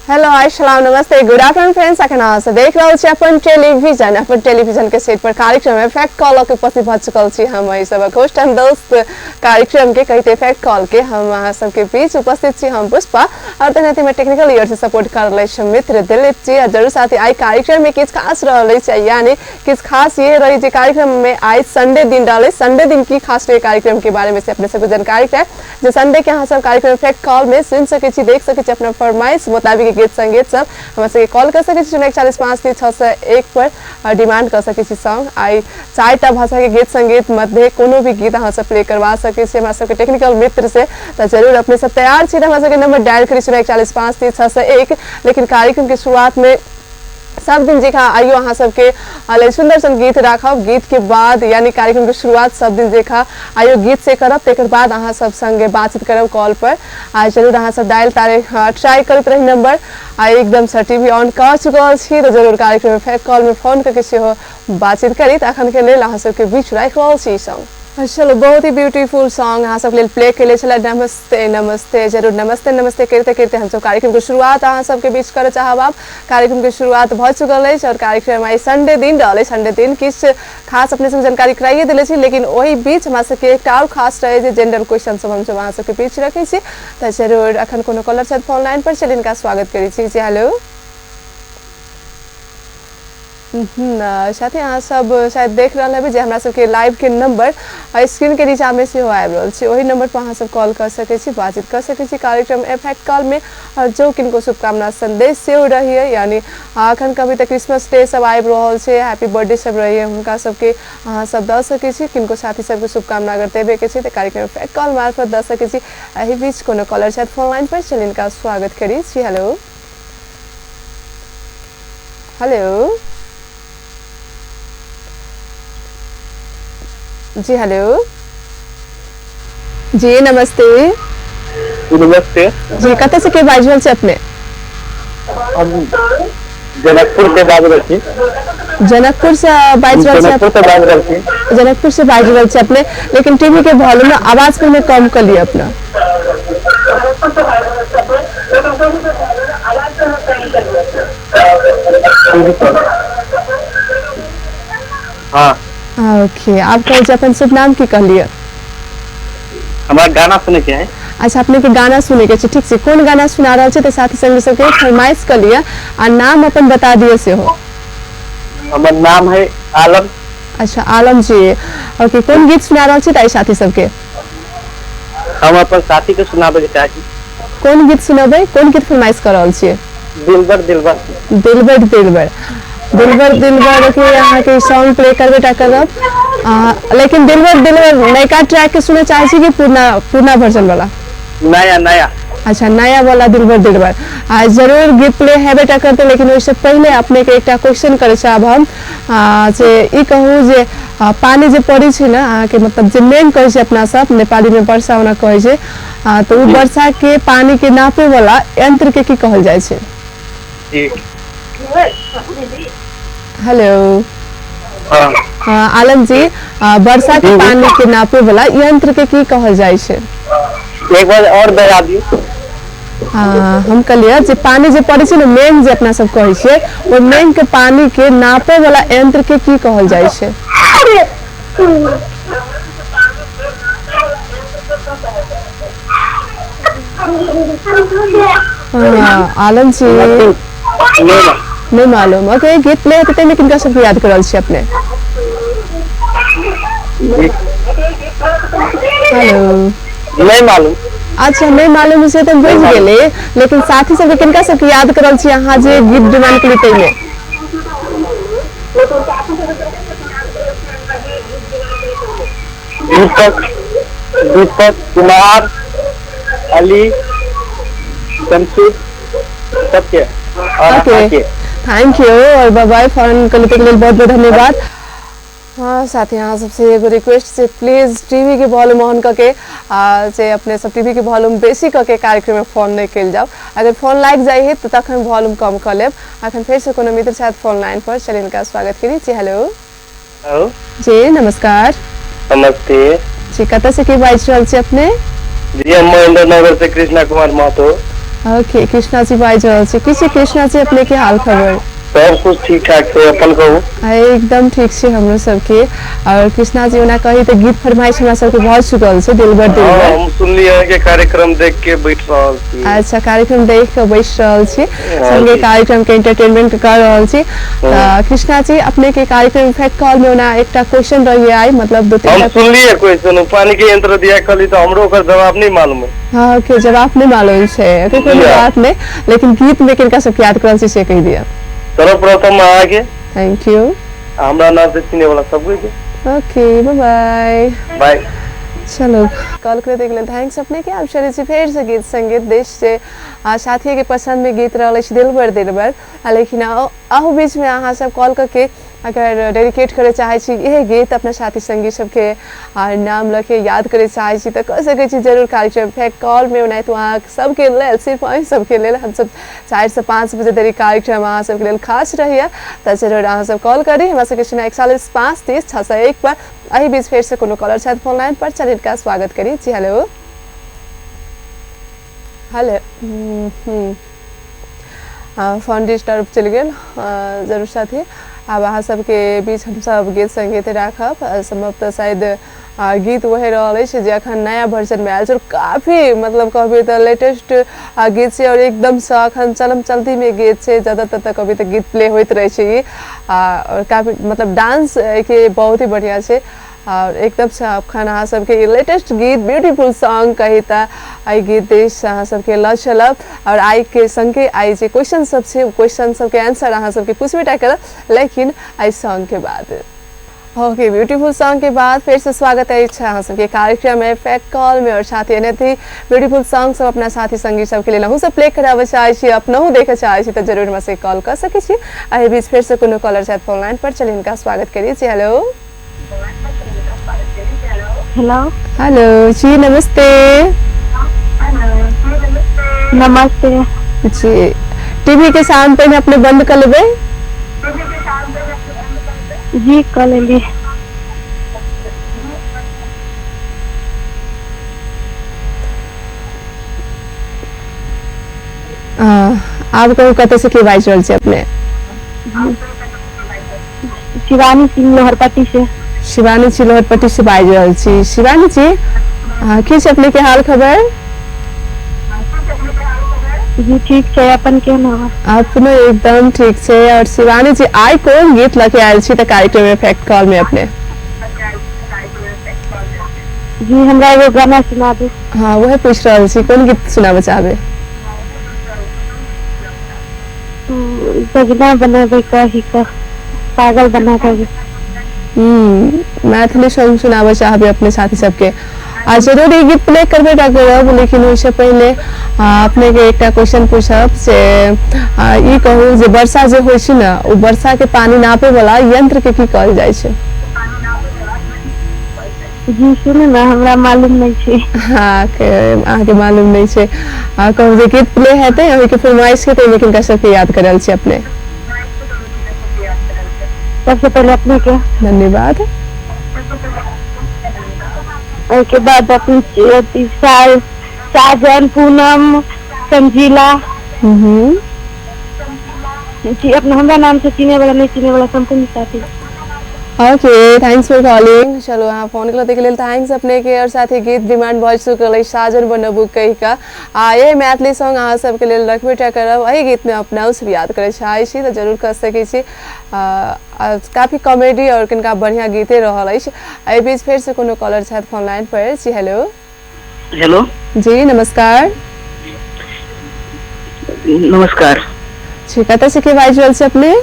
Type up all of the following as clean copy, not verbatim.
Hello अस्सलाम नमस्ते good afternoon friends. अखन अहाँ सब देख रहल छी अपन टेलीविजन, अपन टेलीविजन के सेट पर कार्यक्रम इफेक्ट कॉल के उपस्थित भऽ चुकल छी। हम एहि सबक होस्ट एंड दोस्त कार्यक्रम के कहते इफेक्ट कॉल के हम अहाँ सबके बीच उपस्थित छी। हम पुष्पा और तेनाहिते में टेक्निकल ईयर से सपोर्ट कर रहल अछि मित्र दिलीप जी। आ जरूर साथी आई कार्यक्रम में किछु खास रहल अछि, यानी किछु खास ये रही जे कार्यक्रम में आई संडे दिन रहल। संडे दिन की खास रहे कार्यक्रम के बारे में से अपने सबके जानकारी है जे संडे के अहाँ सब कार्यक्रम इफेक्ट कॉल में सुन सकै छी, देख सकै छी, अपना फरमाइश मुताबिक गीत संगीत सब हमरा सबके कॉल कर सकै छी 041 5 3 6 1 पर डिमांड कर सकै छी सॉन्ग। आई 4टा भाषा के गीत संगीत मध्य कोनो भी गीत अहाँ सब प्ले करवा सकै छी हमरा सबके टेक्निकल मित्र से। तो जरूर अपने सब तैयार छी हमरा सबके नंबर डायल करी 041 5 3 6 1। लेकिन कार्यक्रम के शुरुआत में सब दिन जेका आइयो अहाँ सबके सुंदर सन गीत राखब। गीत के बाद यानी कार्यक्रम के शुरुआत सब दिन जेका आइयो गीत से करब, तेकर बाद अहाँ सब संगे बातचीत करब कॉल पर। आ जरूर अहाँ सब डायल तारे ट्राई करैत रही नंबर। आ एकदम से टीवी ऑन कर चुकल छी तो जरूर कार्यक्रम में कॉल में फोन करके सेहो बातचीत करी। तो अखन के लेल अहाँ सबके बीच राखि रहल छी सॉन्ग। चलो बहुत ही ब्यूटीफुल सॉन्ग अहाँ सब लेल प्ले केले छलै नमस्ते नमस्ते। जरूर नमस्ते नमस्ते करते करते हमसब कार्यक्रम के शुरुआत अहाँ सबके बीच करऽ चाहब। आब कार्यक्रम के शुरुआत भऽ चुकल अछि और कार्यक्रम आई संडे दिन रहल। संडे दिन किछु खास अपने सबके जानकारी कराइए देले छी, लेकिन ओहि बीच हमरा सबके एकटा और खास रहे जे जनरल क्वेश्चन सब हमसब अहाँ सबके बीच रखै छी। तऽ जरूर अखन कोनो कॉलर छथि फोन लाइन पर, चलि हिनका स्वागत करै छी। जी हेलो। साथी अहाँ सब शायद देख रहल हेबै जे हमरा सबके लाइव के नंबर स्क्रीन के नीचा में सेहो आबि रहल छै, ओहि नंबर पर अहाँ सब कॉल कर सकै छी, बातचीत कर सकै छी कार्यक्रम इफेक्ट कॉल में। और जो किनको शुभकामना संदेश सेहो रहिए, यानी अखन कभी तऽ क्रिसमस डे सब आबि रहल छै, हैप्पी बर्थडे सब रहिए, हुनका सबके अहाँ सब दऽ सकै छी। किनको साथी सबके शुभकामना अगर देबे के छै तऽ कार्यक्रम इफेक्ट कॉल मार्फत दऽ सकै छी। एहि बीच कोनो कॉलर छथि फोन लाइन पर, चलि हिनका स्वागत करी छी। हेलो हेलो जी हेलो जी नमस्ते। नमस्ते जी, कतऽ से के बाजि रहल छी अपने? हम जनकपुर से बाजि रहल छी। जनकपुर से बाजि रहल छी? जनकपुर से बाजि रहल छी। जनकपुर से बाजि रहल छी अपने, लेकिन टीवी के वॉल्यूम आवाज पर कम कर लिअ अपना। हाँ ओके, आप कहै छी अपन शुभ नाम की कहलियै? हमरा गाना सुनै के है। अच्छा, अपने के गाना सुनै के छै, ठीक छै। कोन गाना सुना रहल छी? तऽ साथी संगी सबके फरमाइश कर लिअ आ नाम अपन बता दिअ सेहो। हमर नाम है आलम। अच्छा आलम जी, ओके। कोन गीत सुना रहल छी ताहि साथी सबके? हम अपन साथी के सुनाबै के चाहै छी। कोन गीत सुनबै, कोन गीत फरमाइश कर रहल छियै? दिलबर दिलबर। दिलबर दिलबर दिलबर दिलबर के अहाँ के सॉन्ग प्ले करबे टा करब, लेकिन दिलबर दिलबर नयका ट्रैक के सुनऽ चाहै छी कि पुरना पुरना वर्जन वाला? नया नया। अच्छा नया वाला दिलबर दिलबर। आ जरूर गीत प्ले हेबे टा करते, लेकिन ओहिसँ पहिले अपने के एकटा क्वेश्चन करे चाहब हम, जे ई कहू जे पानी जे पड़ै छै ने अहाँके, मतलब जे मेघ कहै छै अपना सब नेपाली में वर्षा ओना कहै छै, तऽ ओ वर्षा के पानी के नापे वाला यंत्र के की कहल जाइ छै? हेलो आलम जी, वर्षा के पानी के नापे वाला यंत्र के की कहल जाइ छै? एक बार और दोहरा दियौ। हम कहलियै जे पानी जे पड़ै छै ने, मेघ जे अपना सब कहै छियै, ओहि मेघ के पानी के नापे वाला यंत्र के की कहल जाइ छै? आलम जी नहीं मालूम। ओके, गीत प्ले हेतै ताहिमे किनका सबके याद कर रहल छी अपने? हेलो नहीं मालूम। अच्छा नहीं मालूम से तऽ बुझि गेलै, लेकिन साथी सबके किनका सबके याद कर रहल छी अहाँ जे गीत डिमांड केली ताहिमे? दीपक, दीपक कुमार, अली, शमसुद, सबके और ओके thank you और बाय बाय। फोन करने के लिए बहुत बहुत धन्यवाद। हाँ साथी अहाँ सबसे एगो रिक्वेस्ट से प्लीज टीवी के वॉल्यूम ऑन करके से अपने सब टीवी के वॉल्यूम बेसी करके कार्यक्रम में फोन नहीं कल जाओ। अगर फोन लागि जाइ है तो तखन वॉल्यूम कम कर लेब। अखन फेर से कोनो मित्र शायद फोन लाइन पर, चलिए इनका स्वागत करी। जी हेलो। हेलो जी नमस्कार। नमस्ते जी, कतऽ से के बाजि रहल छी अपने? जी हम महेंद्र नगर से कृष्णा कुमार महतो। ओके, कृष्णा जी बाजि रहल छी। की छै कृष्णा जी, अपने के हाल खबर? सब कुछ ठीक ठाक छै, अपन कहू। एकदम ठीक छै हमरो सबके। और कृष्णा जी, ओना कही तऽ गीत फरमाइश हमरा सबके भऽ चुकल छै दिलबर दिलबर। हम सुनलियै अहाँके कार्यक्रम देख के बैठ रहल छी। अच्छा, कार्यक्रम देख कऽ बैस रहल छी, संगे कार्यक्रम के एंटरटेनमेंट कर रहल छी। तऽ कृष्णा जी, अपने के कार्यक्रम इफेक्ट कॉल में ओना एकटा क्वेश्चन रहिए आई, मतलब दू तीन। हम सुनलियै क्वेश्चन, पानी के यंत्र दिया कहली तऽ हमरो ओकर जवाब नहीं मालूम है। हाँ, ओके, जवाब नहीं मालूम छै। ओके, कोनो बात नहीं, लेकिन गीत में किनका सबके याद करल छी से कहि दिअ। सर्वप्रथम अहाँके। Thank you. हमरा नाम से चिन्हे वाला सब के। ओके, बाय बाय। बाय। चलो, कॉल करे के लेल thanks अपने के। आब चलै छी फेर से गीत संगीत देश से। साथी के पसंद में गीत रहल अछि दिलबर दिलबर, लेकिन अहू बीच में अहाँ सब कॉल करके अगर डेडिकेट करे चाहे छी इहे गीत, अपना साथी संगी सबके नाम लऽ के याद करे चाहे छी तऽ कऽ सकै छी जरूर कार्यक्रम फैक्ट कॉल में। ओनाहितो अहाँ सबके लेल, सिर्फ अहीं सबके लेल हमसब 4 से 5 बजे धरि कार्यक्रम अहाँ सबके लेल खास रहैया, तऽ जरूर अहाँ सब कॉल करी हमरा सबके 041 5 30 601 पर। एहि बीच फेर से कोनो कॉलर छथि फोन लाइन पर, चल हिनका स्वागत करी। जी हेलो, हेलो। फोन डिस्टर्ब चलि गेल। जरूर साथी, आब अहाँ सबके बीच हमसब गीत संगीत राखब। संभवतः शायद गीत वही रहल अछि जे अखन नया वर्जन में आयल छै और काफी मतलब कहबै तऽ लेटेस्ट गीत छै और एकदमसँ अखन चलम चलती में गीत छै। ज्यादातर तऽ कहबै तऽ गीत प्ले होइत रहै छै ई और काफी मतलब डांस के बहुत ही बढ़िया छै और एकदमसँ अखन अहाँ सबके ई लेटेस्ट गीत, ब्यूटीफुल सॉन्ग कही तऽ एहि गीत देश अहाँ सबके लऽ चलब। और आइ के संगे आइ जे क्वेश्चन सब छै, ओ क्वेश्चन सबके आंसर अहाँ सबके पूछबे टा करब, लेकिन एहि सॉन्ग के बाद। ओके, ब्यूटीफुल सॉन्ग के बाद फिर से स्वागत अछि अहाँ सबके कार्यक्रम में फैक्ट कॉल में। और साथी एनाहिते ब्यूटीफुल सॉन्ग सब अपना साथी संगी सबके लेल अहूँ सब प्ले कराबऽ चाहै छी, अपनहु देखऽ चाहै छी तऽ जरूर हमरा से कॉल कऽ सकै छी। एहि बीच फेर से कोनो कॉलर छथि फोन लाइन पर, चलिए हिनका स्वागत करी। जी हेलो। हेलो। हेलो जी, नमस्ते। नमस्ते। जी, टीवी के साउंड पहिने अपने बंद कर लेबै। जी, कऽ लेली। आब कहू, कतऽ से के बाजि रहल छी अपने? शिवानी सिंह, लोहरपट्टी से। शिवानी जी लोहरपट्टी से बाजि रहल छी। शिवानी जी, की छै अपने के हाल खबर? जी, ठीक छै। अपन केहन हवा? अपनो एकदम ठीक छै। और शिवानी जी, आइ कोन गीत लऽ के आयल छी तऽ कार्यक्रम में फैक्ट कॉल में अपने? जी, हमरा एगो गाना सुना दू। हाँ, वह पूछ रहल छी, कोन गीत सुनाबऽ चाहबै? सजना बनेबै कही कऽ पागल बना देबै। मैथिली सॉन्ग सुनाबऽ चाहबै अपने साथी सबके। आ जरूर ई गीत प्ले करबे टा करब, लेकिन ओहिसँ पहिले अपने के एकटा क्वेश्चन पूछब से ई कहू जे वर्षा जे होइ छै ने, ओ वर्षा के पानी नापे वाला यंत्र के की कहल जाइ छै? जी, सुनू ने, हमरा मालूम नहि छै। हाँ, अहाँके मालूम नहि छै। कहू जे गीत प्ले हेतै ओहिके फरमाइश के, ताहिमे किनका सबके याद करल छी अपने? सबसे पहिले अपने के। धन्यवाद। ओहिके बाद अपन अथी साजन, पूनम, संजीला। जी, अपना हमरा नाम से चिन्हे वाला, नहीं चिन्हे वाला संपूर्ण साथी। Okay, thanks for calling. चलो, अहाँ फोन केलहुँ ताहिके लेल thanks अपने के। और साथ ही गीत डिमांड भऽ चुकल अछि साजन बनबू कहि कऽ। आ यही मैथिली सॉन्ग अहाँ सबके लेल रखबे टा करब। एहि गीतमे अपना सब याद करय चाहै छी तऽ जरूर कऽ सकै छी। काफी कॉमेडी और कनिका बढ़िया गीते रहल अछि। एहि बीच फेर से कोनो कॉलर छथि फोन लाइन पर। जी हेलो। हेलो। जी नमस्कार। नमस्कार। जी, कतऽ से के बाजि रहल छी अपने?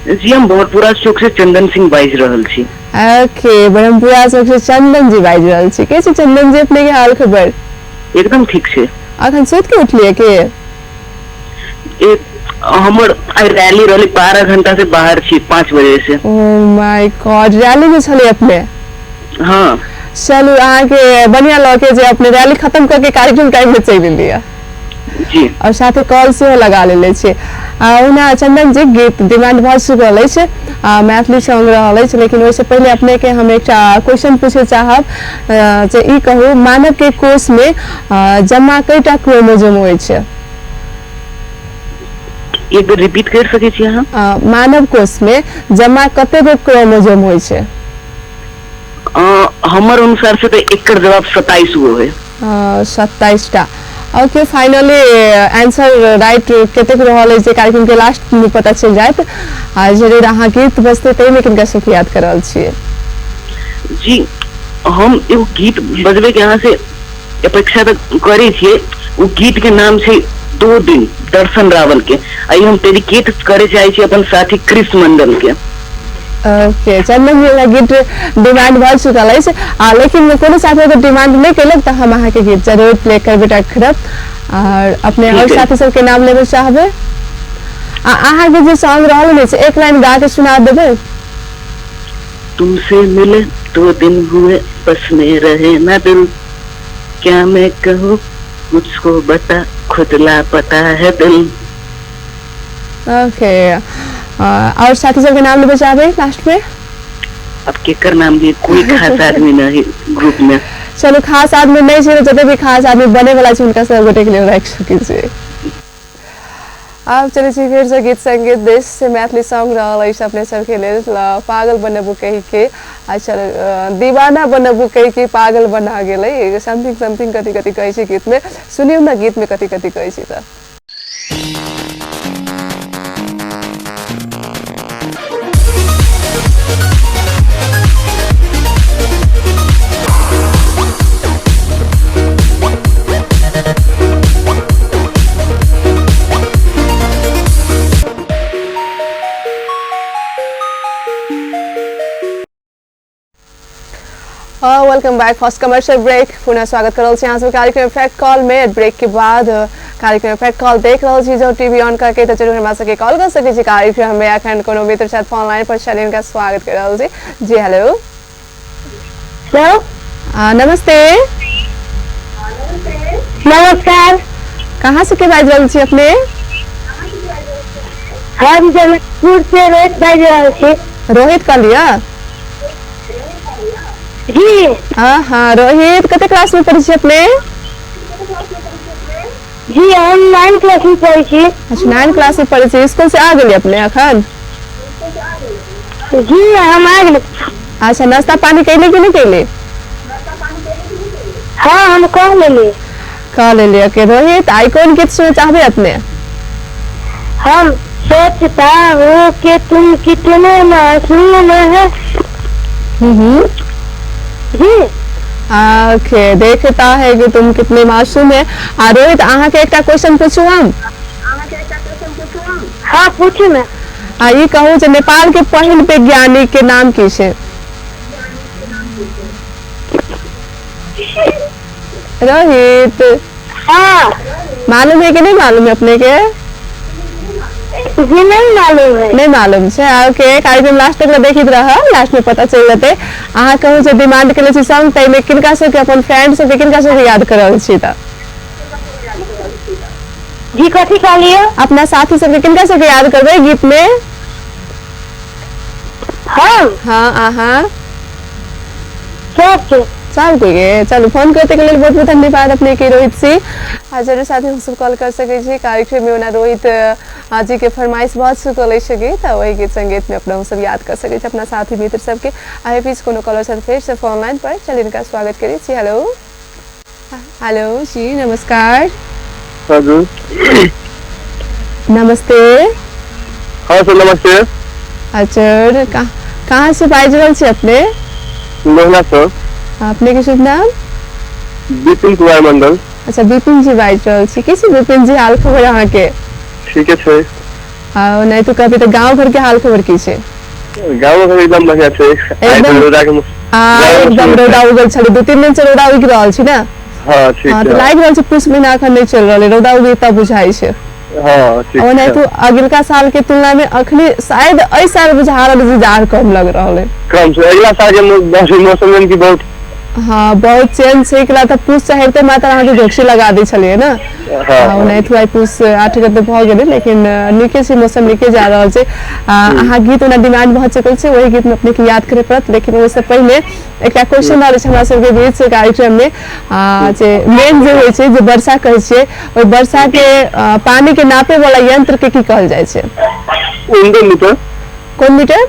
जी, हम भरपुरा चौक से चंदन सिंह बाजि रहल छी। ओके, ब्रह्मपुरा चौक से चंदन जी बाजि रहल छी। के छी चंदन जी, अपने के हाल खबर? एकदम ठीक छै। अखन सुति के उठलियै के? एक हमर आइ रैली रहलै, 12 घंटा से बाहर छी, 5 बजे से। ओ my God, rally में छलै अपने? हाँ। चलू, अहाँके बढ़िया लऽ के जे अपने रैली खत्म करके कार्यक्रम टाइम में चलि एलियै। जी। और साथे कॉल सेहो लगा लेले छी। ओना चंदन जी, गीत डिमांड भऽ चुकल अछि, मैथिली सॉन्ग रहल अछि, लेकिन ओहिसँ पहिले अपने के हम एकटा क्वेश्चन पूछे चाहब जे ई कहू, मानव के कोष में जमा कईटा क्रोमोजोम होइ छै? एक बेर रिपीट कर सकै छी अहाँ? मानव कोष में जमा कते गो क्रोमोजोम होइ छै? हमर अनुसार से तऽ एकर जवाब 27 गो है। 27 टा। ओके, फाइनली आंसर राइट कतेक रहल अछि जे कार्यक्रम के लास्ट में पता चलि जायत। आ जरूर अहाँ गीत बजतै ताहिमे किनका सबके याद कर रहल छियै? जी, हम एगो गीत बजबै के अहाँ से अपेक्षा तऽ करै छियै। ओ गीत के नाम छै 2 दिन, दर्शन रावल के। आ ई हम डेडिकेट करे चाहे छी अपन साथी कृष्ण मंडल के। ओके, चंदन जी गीत डिमांड भऽ चुकल अछि, आ लेकिन कोनो साथी अगर डिमांड नहि केलक तऽ हम अहाँके गीत जरूर प्ले करबै रखब। और अपने और साथी सबके नाम लेबै चाहबै? आ अहाँके जे सॉन्ग रहल ने से एक लाइन गा के सुना देबै? तुमसे मिले 2 दिन हुए, बस में रहे ना दिल, क्या मैं कहूँ मुझको बता, खुद लापता है दिल। ओके, और साथी सबके नाम लेबै चाहबै लास्ट में? अब केकर नाम लिए, कोई खास आदमी नहीं ग्रुप में। चलो, खास आदमी नहीं छै, जते भी खास आदमी बने वाला छै हुनका सब गोटे के लिए राखि सकै छी। आब चलै छी फेर से गीत संगीत देश से। मैथिली सॉन्ग रहल अछि अपने सबके लेल पागल बनबू कहि के, अच्छा दीवाना बनबू कहि के पागल बना गेलै, समथिंग समथिंग कथी कथी कहै छै गीत में। सुनियौ ने गीत में कथी कथी कहै छै तऽ। Welcome back, first commercial break. पुनः स्वागत कर रहल छी अहाँ सब कार्यक्रम फैक्ट कॉल में। ब्रेक के बाद कार्यक्रम फैक्ट कॉल देख रहल छी। जो टीवी ऑन करके तऽ जरूर हमरा सबके कॉल कर सकै छी कार्यक्रम में। अखन कोनो मित्र छथि फोन लाइन पर, चलिए हुनका स्वागत कर रहल छी। जी हेलो। हेलो। नमस्ते। नमस्कार। कहाँ से के बाजि रहल छी अपने? हम जनकपुर से रोहित बाजि रहल छी। रोहित कहलियै? जी। हाँ हाँ, रोहित कते क्लास में पढ़ै छी अपने? जी, हम 9 क्लास में पढ़ै छी। अच्छा, 9 क्लास में पढ़ै छी। स्कूल से आ गेलियै अपने अखन? जी, हम आ गेली। अच्छा, नाश्ता पानी कैले कि नहीं कैले? हाँ, हम कह लेली। कह लेलियै। ओके रोहित, आइ कोन गीत सुनऽ चाहबै अपने? हम सोचता हूँ कि तुम कितने मासूम है। जी। ओके, देखता है कि तुम कितने मासूम है। आ रोहित, अहाँके एकटा क्वेश्चन पूछू हम? हाँ, पूछू ना। आ ई कहू जे नेपाल के पहिल वैज्ञानिक के नाम की छै? रोहित। हाँ। मालूम है कि नहीं मालूम है अपने के? जी नहीं मालूम है। नहीं मालूम छै। ओके, कार्यक्रम लास्ट तक देखैत रह, लास्ट में पता चलि जेतै। अहाँ कहू जे डिमांड केले छी सॉन्ग, ताहिमे किनका सबके अपन फ्रेंड सबके किनका सबके याद कर रहल छी तऽ? जी कथी कहलियै? अपना साथी सबके किनका सबके याद करबै गीत में? हम? हाँ, अहाँ सबके। सबके के। चलू, फोन करते के लेल बहुत बहुत धन्यवाद अपने के रोहित सिंह। आ जरूर साथी हम सब कॉल कर सकै छी कार्यक्रम में। ओना रोहित जी के फरमाइश बहुत चुकल अछि गीत, आ वही गीत संगीत में अपना हम सब याद कर सकै छी अपना साथी मित्र सबके। आ बीच कोनो कॉलर साथ फेर से फोन लाइन पर, चलिए इनका स्वागत करै छी। हेलो। हेलो जी, नमस्कार। हजुर। नमस्ते। हाँ सर, नमस्ते। हजुर, कहाँ से बाजि रहल छी अपने? लोहना सर। अपने के शुभ नाम? विपिन कुमार मंडल। अच्छा, विपिन जी बाजि रहल छी। की छै विपिन जी हाल खबर अहाँके? ठीके छै। आ नहीं तो कभी तऽ गाँव घर के हाल खबर की छै? गाँव घर एकदम बढ़िया छै। आइ एकदम तऽ रौदा के आ गाँव एकदम रौदा उगल छलै, 2-3 दिन से रौदा उगि रहल छै ने। हाँ, ठीक हाँ, छै। तऽ लागि रहल छै पूस महीना अखन नहि चलि रहल है, रौदा उगी तब बुझाइ छै। हाँ, ठीक ओनाहितो छै। अगिलका साल के तुलना में अखनी शायद एहि साल बुझा रहल है जे जाड़ कम लग रहल है। कम छै, अगिला साल के मौसम में कि बहुत हाँ बहुत चेंज छै एकरा तऽ पूस चढ़िते मात्र अहाँके घोकसी लगा दै छलियै ने। हाँ। ओनाहितो आइ पूस 8 गते भऽ गेलै, लेकिन नीके छै, मौसम नीके जा रहल छै। अहाँ गीत ओना डिमांड भऽ चुकल छै, ओहि गीतमे अपनेके याद करे पड़त, लेकिन ओहिसँ पहिने एकटा क्वेश्चन रहल छै हमरा सबके बीच कार्यक्रम में, जे मेन जे होइ छै जे वर्षा कहै छियै, ओहि वर्षा के पानी के नापे वाला यंत्र के की कहल जाइ छै? मीटर। कोन मीटर?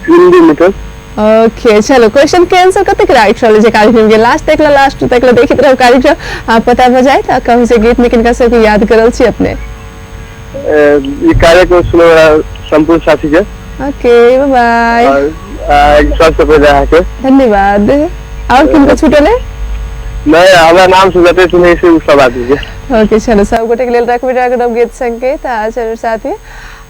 मीटर। ओके चलो, क्वेश्चन के आंसर कतेक राइट रहल छै कार्यक्रम के लास्ट तक, लास्ट तक देखैत रहू कार्यक्रम, पता भऽ जायत। आ कहू से गीत में किनका सबके याद करल छी अपने? ई कार्यक्रम सुनै वाला संपूर्ण साथी के। ओके, बाय बाय। और सबसे पहिले अहाँके धन्यवाद। और किनको छूटल है? नहीं, हमरा नाम से जते सुनै छै सब आदमी के। ओके चलो, सब गोटे के लेल रखबे राखब गीत संगीत। आ चलू साथी,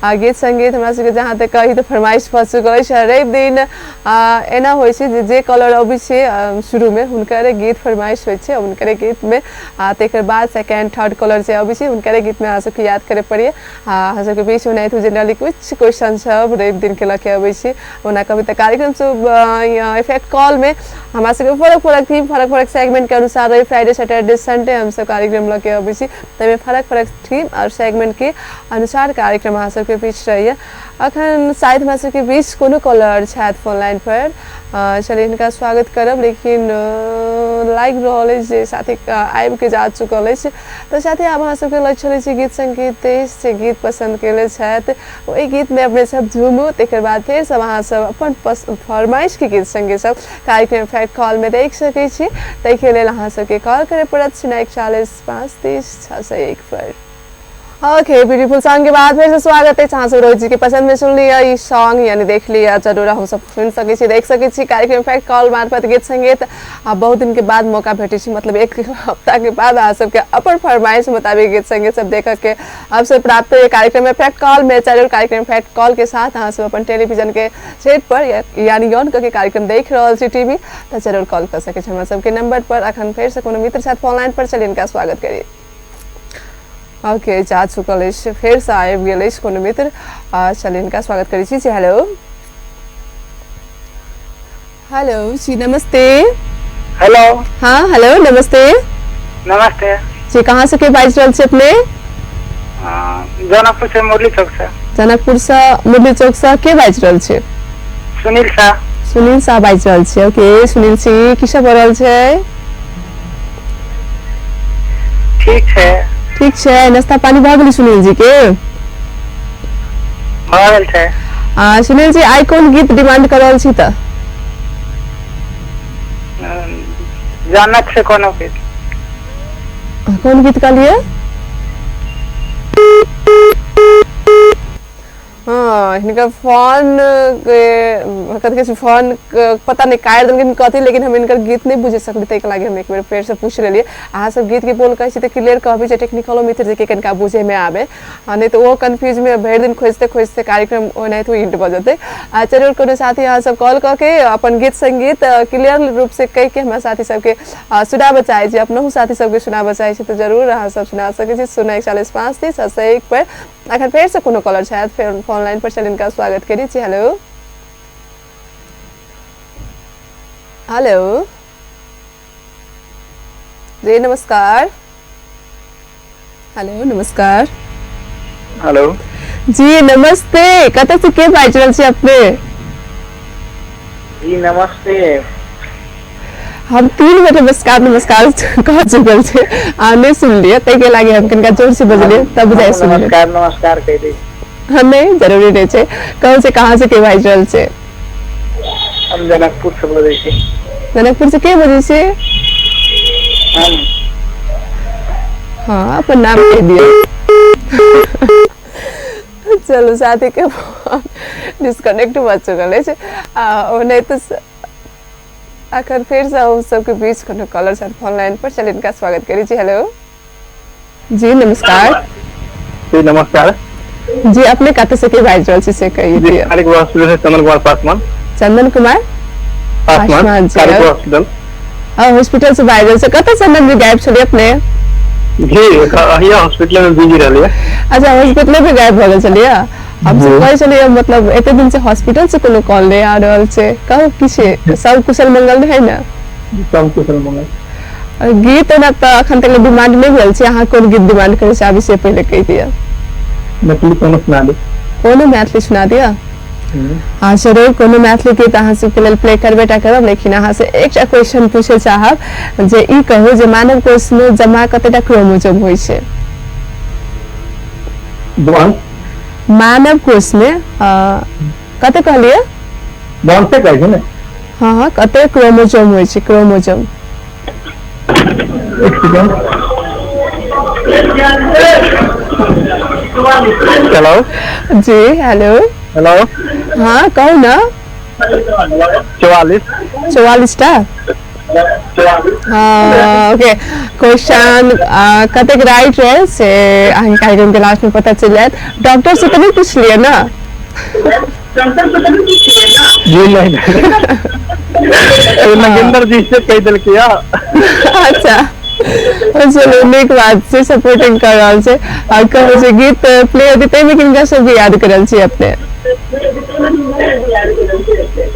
आ गीत संगीत हमरा सबके जहाँ तक कही तऽ फरमाइश भऽ चुकल अछि। रवि दिन एना होइ छै जे जे कॉलर अबै छै शुरूमे हुनकरे गीत फरमाइश होइ छै, हुनकरे गीतमे, आ तकर बाद सेकेंड थर्ड कॉलर जे अबै छै हुनकरे गीतमे अहाँ सबके याद करे पड़ैए। आ अहाँ सबके बीच ओनाहितो जेनरली कुछ क्वेश्चन सब रवि दिनके लऽ के अबै छै। ओना कभी तऽ कार्यक्रम सब इफेक्ट कॉलमे हमरा सबके फरक फरक थीम फरक फरक सेगमेंट के अनुसार रवि फ्राइडे सैटरडे संडे हमसब कार्यक्रम लऽ के अबै छी, ताहिमे फरक फरक थीम और सेगमेंट के अनुसार कार्यक्रम अहाँ सबके बीच रहैए। अखन शायद हमरा सबके बीच कोनो कॉलर छथि फोन लाइन पर, चलिए हिनका स्वागत करब, लेकिन लागि रहल अछि जे साथी आबि के जा चुकल अछि। तऽ साथी आब अहाँ सबके लग चलै छी गीत संगीत से गीत पसन्द केले छथि, ओहि गीतमे अपने सब झूमू, तकर बाद फेर सब अहाँ सब अपन फरमाइश के गीत संगीत सब कार्यक्रम फैक्ट कॉल में देख सकै छी। ताहिके लेल अहाँ सबके कॉल करे पड़त 0 41 5 30 601 पर। ओके, ब्यूटीफुल सॉन्ग के बाद फिर से स्वागत है अहाँ सब रोहित जी के पसंद में सुन लिया ई सॉन्ग, यानी देख लिया, जरूर हम सब सुन सकै छी, देख सकै छी कार्यक्रम फैक्ट कॉल मार्फत गीत संगीत। आ बहुत दिन के बाद मौका भेटै छै, मतलब एक हफ्ता के बाद अहाँ सबके अपन फरमाइश मुताबिक गीत संगीत सब देख के अवसर प्राप्त होइए कार्यक्रम में फैक्ट कॉल में। जरूर कार्यक्रम फैक्ट कॉल के साथ अहाँ सब अपन टेलीविजन के सेट पर यानी ऑन करके कार्यक्रम देख रहल छी टीवी, तऽ जरूर कॉल कर सकै छी हमरा सबके नंबर पर। अखन फेर से कोनो मित्र साथ फोन लाइन पर चलि इनका स्वागत करी। ओके, जा चुकल अछि, फेर से आबि गेल अछि कोनो मित्र, चलि हिनका स्वागत करै छी। जी हेलो। हेलो जी नमस्ते। हेलो। हाँ हेलो नमस्ते। नमस्ते जी, कहाँ से के बाजि रहल छी अपने? जनकपुर से मुरली चौक से। जनकपुर से मुरली चौक से के बाजि रहल छी? सुनील शाह। सुनील शाह बाजि रहल छी। ओके सुनील जी, की सब भऽ रहल छै? ठीक छै। ठीक छै, नाश्ता पानी भऽ गेलै सुनील जी के? भऽ गेल छै। सुनील जी आइ कोन गीत डिमांड कर रहल छी तऽ? जनक से कोनो गीत। कोन गीत कहलियै? हाँ, हिनकर फोन के कथी कहै छै, फोन पता नहि काटि देलखिन कथी, लेकिन हम हिनकर गीत नहि बुझि सकली, ताहिके लागि हम एक बेर फेर से पूछि लेलियै। अहाँ सब गीत के बोल कहै छी तऽ क्लियर कहबै जे टेक्निकलो मित्र जे कनिका बुझैमे आबै, आ नहि तऽ ओहो कन्फ्यूज में भरि दिन खोजिते खोजिते कार्यक्रम ओनाहितो एंड भऽ जेतै। आ जरूर कोनो साथी अहाँ सब कॉल कऽ के अपन गीत संगीत क्लियर रूप से कहि के हमरा साथी सबके सुनाबऽ चाहै छी, अपनहु साथी सबके सुनाबऽ चाहै छी तऽ जरूर अहाँ सब सुना सकै छी 0 41 5 3 601 पर। अखन फेर से कोनो कॉलर छथि फेर फोन लाइन पर, चलि हिनका स्वागत करी छी। हेलो हेलो जी नमस्कार। हेलो नमस्कार। हेलो जी नमस्ते, कतऽ से के बाजि रहल छी अपने? जी नमस्ते। हम 3 बेर नमस्कार नमस्कार कह चुकल छी, आ नहि सुनलियै, ताहिके लागि हम कनिका जोर से बजलियै तब बुझाइ सुनलियै। नमस्कार नमस्कार कहि दै छी। हाँ, नहीं जरूरी नहीं छै। कहू से कहाँ से के बाजि रहल छै? हम जनकपुर से बजै छी। जनकपुर से के बजै छी? हम। हाँ अपन नाम कहि दियौ। चलू साथी के फोन डिस्कनेक्ट भऽ चुकल अछि। ओनाहिते तऽ अखन फेर से हम सबके बीच कोनो कॉलर छथि फोन लाइन पर, चलि हिनका स्वागत करै छी। हेलो जी नमस्कार। जी नमस्कार। जी अपने कतऽ से के बाजि रहल छी से कहि दियौ। हॉस्पिटल से चंदन कुमार पासवान। चंदन कुमार पासवान जी। हॉस्पिटल से बाजि रहल छी। कतऽ चंदन जी गायब छलियै अपने? जी हॉस्पिटल में बिजी रहलियै। अच्छा हॉस्पिटल में गायब भऽ गेल छलियै? हम सब कहै छलियै मतलब एते दिन से हॉस्पिटल से कोनो कॉल नहि आ रहल छै, कहू की छै, सब कुशल मंगल है ने? सब कुशल मंगल। गीत ओना तऽ अखन तक डिमांड नहि भेल छै, अहाँ कोन गीत डिमांड करै चाहबै से पहिले कहि दिअ। मैथिली कोनो सुना दे। कोनो मैथिली सुना दिअ? हाँ जरूर, कोनो मैथिली गीत अहाँ सबके लेल प्ले करबे टा करब, लेकिन अहाँ से एकटा क्वेश्चन पूछे चाहब जे ई कहू जे मानव कोश में जमा कतेटा क्रोमोजोम होइ छै? मानव कोश में कते कहलियै? वंशे कहै छै ने? हाँ हाँ, कते क्रोमोजोम होइ छै? क्रोमोजोम। एक सेकेंड। हेलो जी, हेलो हेलो। हाँ कहू ना। 44। 44 टा? हाँ ओके, क्वेश्चन कतेक राइट रहे से अहाँके कार्यक्रम के लास्ट में पता चलि जायत। डॉक्टर से तऽ नहि पुछलियै ना? जी नहीं, नगेंद्र जी से कहि देलकै। अच्छा चलू, नीक बात छै, सपोर्टिंग कर रहल छै। आ कहू जे गीत प्ले हेतै ताहिमे किनका सबके याद कर रहल छी अपने?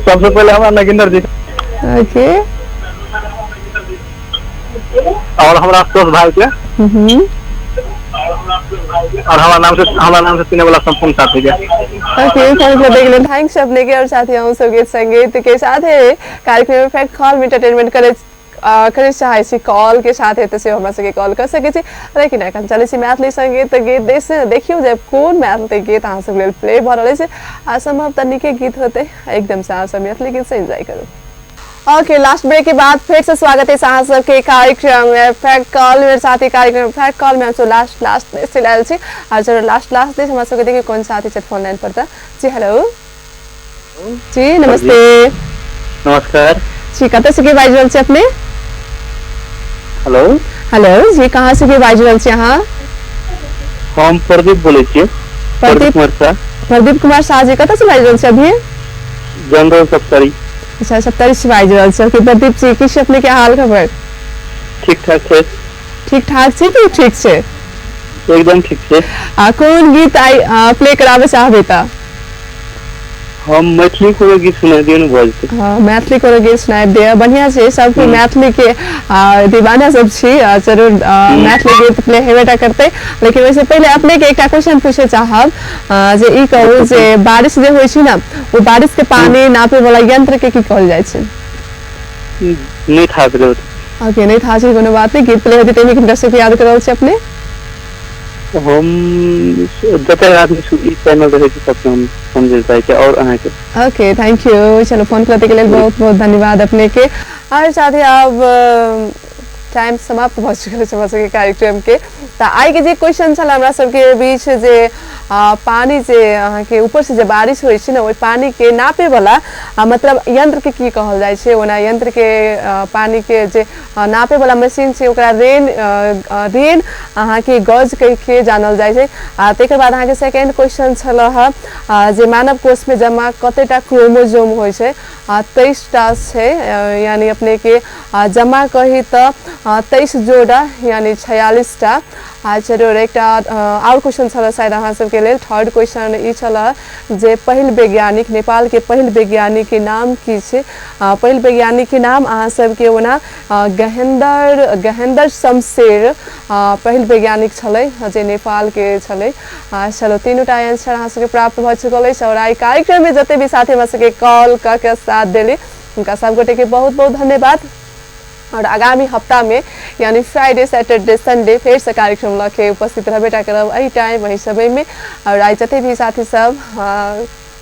सबसे पहले हमरा नगेंद्र जी। ओके। और हमरा आशुतोष भाई के और हमरा नाम से चिन्है वाला संपूर्ण साथी के। ओके, फोन करने के लिए thanks अपने के। और साथ ही हम सब गीत संगीत के साथ है कार्यक्रम में फैक्ट कॉल में एंटरटेनमेंट करे करे चाहे छी कॉल के साथ है तऽ से हमरा सबके कॉल कर सकै छी, लेकिन एखन चलै छी मैथिली संगीत गीत देश। देखियौ जे कोन मैथिली गीत अहाँ सब लेल प्ले भऽ रहल अछि। आ सम्भव तऽ नीके गीत होतै एकदम से। अहाँ सब मैथिली गीत से एंजॉय करू। ओके, लास्ट ब्रेक के बाद फिर से स्वागत है अहाँ सबके कार्यक्रम में फैक्ट कॉल में। साथ ही कार्यक्रम फैक्ट कॉल में हम सब लास्ट लास्ट देश चलि आयल छी। आ जरूर लास्ट लास्ट देश हमरा सबके देखियौ कोन साथी छथि फोन लाइन पर। तऽ जी हेलो जी, नमस्ते। नमस्कार जी, कतऽ से के बाजि रहल छी अपने? हेलो हेलो जी, कहाँ से के बाजि रहल छी अहाँ? हम प्रदीप बोलै छियै। प्रदीप कुमार शाह। प्रदीप कुमार शाह जी, कतऽ से बाजि रहल छी अभी? जनरल सप्तरी। अच्छा, सप्तरी से बाजि रहल छी। ओके प्रदीप जी, की छै अपने के हाल खबर? ठीक ठाक छै। ठीक ठाक छै कि ठीक छै? एकदम ठीक छै। आ कोन गीत आइ प्ले कराबऽ चाहबै तऽ? हम मैथिली कोनो गीत सुना दियौ ने, भऽ जेतै। हाँ, मैथिली कोनो गीत सुनाबि दिअ, बढ़िया छै। सबके मैथिली के दीवाना सब छी। जरूर मैथिली गीत प्ले हेबे टा करतै, लेकिन ओहिसँ पहिले अपने के एकटा क्वेश्चन पूछे चाहब जे ई कहू जे बारिश जे होइ छै ने, ओ बारिश के पानी नापे वाला यंत्र के की कहल जाइ छै? नहि था भेलै। ओके, नहि था छै, कोनो बात नहि। गीत प्ले हेतै ताहिमे किनका सबके याद करल छै अपने? हम जते आदमी ई चैनल रहै छै सबके हम समझै चाहै छी और अहाँके। Okay, thank you. चलो, फोन करने के लिए बहुत बहुत धन्यवाद अपने के। और साथ ही अब टाइम समाप्त भऽ चुकल छै हमरा सबके कार्यक्रम के। तऽ आइ के जे क्वेश्चन छल हमरा सबके बीच जे पानी जे अहाँके ऊपर से जे बारिश होइ छै ने, ओहि पानी के नापे वाला मतलब यंत्र के की कहल जाइ छै? ओना यंत्र के पानी के जे नापे वाला मशीन छै, ओकरा रेन रेन अहाँके गज कहि के जानल जाइ छै। आ ताहिके बाद अहाँके सेकेंड क्वेश्चन छल जे मानव कोशमे जमा कतेटा क्रोमोजोम होइ छै? 23 टा छै, यानी अपने के जमा कही तऽ 23 जोड़ा, यानी 46 टा। आ जरूर एकटा आओर क्वेश्चन छल शायद अहाँ सबके लेल। थर्ड क्वेश्चन ई छल जे पहिल वैज्ञानिक, नेपाल के पहिल वैज्ञानिक के नाम की छै? पहिल वैज्ञानिक के नाम अहाँ सबके ओना गहेन्द्र गहेन्द्र शमशेर पहिल वैज्ञानिक छलै जे नेपाल के छलै। चलो, तीनूटा आंसर अहाँ सबके प्राप्त भऽ चुकल अछि। और आइ कार्यक्रम में जते भी साथी हमरा सबके कॉल कऽ के साथ देली, हुनका सब गोटे के बहुत बहुत धन्यवाद। और आगामी हफ्ता में यानी फ्राइडे, सैटरडे, संडे फेर से कार्यक्रम लऽ के उपस्थित रहबे टा करब एहि टाइम, एहि समय में। और आइ जते भी साथी सब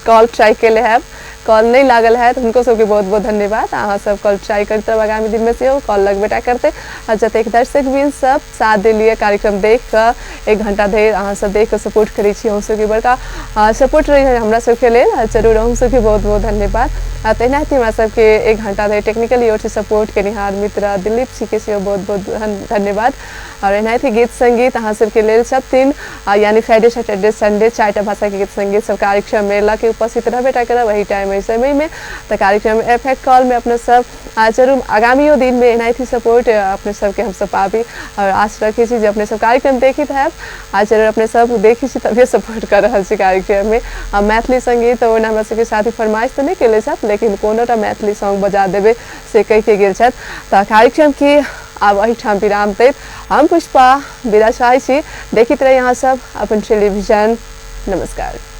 कॉल ट्राई केले हैब, कॉल नहि लागल है, हुनको सबके बहुत बहुत धन्यवाद। अहाँ सब कॉल ट्राई करैत रहब, आगामी दिन में सेहो कॉल लगबे टा करतै। आ जतेक दर्शक बिन सब साथ देलियै, कार्यक्रम देख कऽ एक घंटा धरि अहाँ सब देख कऽ सपोर्ट करै छी, अहूँ सबके बड़का सपोर्ट रहै हमरा सबके लेल। जरूर अहूँ सबके बहुत बहुत धन्यवाद। आ तेनाहिते हमरा सबके एक घंटा धरि टेक्निकली ओर से सपोर्ट केनिहार मित्र दिलीप जी के सेहो बहुत बहुत धन्यवाद। और एनाहिते गीत संगीत अहाँ सबके लेल सब दिन यानी फ्राइडे, सैटरडे, संडे चारिटा भाषा के गीत संगीत सब कार्यक्रम में लऽ के उपस्थित रहबे टा करब एही टाइम। एहि समय में। तऽ कार्यक्रम इफेक्ट कॉल में अपने सब जरूर आगामियो दिन में एनाहिते सपोर्ट अपने सबके हमसब पाबी और आश रखै छी जे अपने सब कार्यक्रम देखैत हैब आ जरूर अपने सब देखै छी तभिए सपोर्ट कर रहल छी कार्यक्रम में। आ मैथिली संगीत ओना हमरा सबके साथी फरमाइश तऽ नहि केले छथि, लेकिन कोनोटा मैथिली सॉन्ग बजा देबै से कहि के गेल छथि। तऽ कार्यक्रम के आब एहिठाम विराम दैत हम पुष्पा विदा चाहै छी। देखैत रही अहाँ सब अपन टेलीविजन। नमस्कार।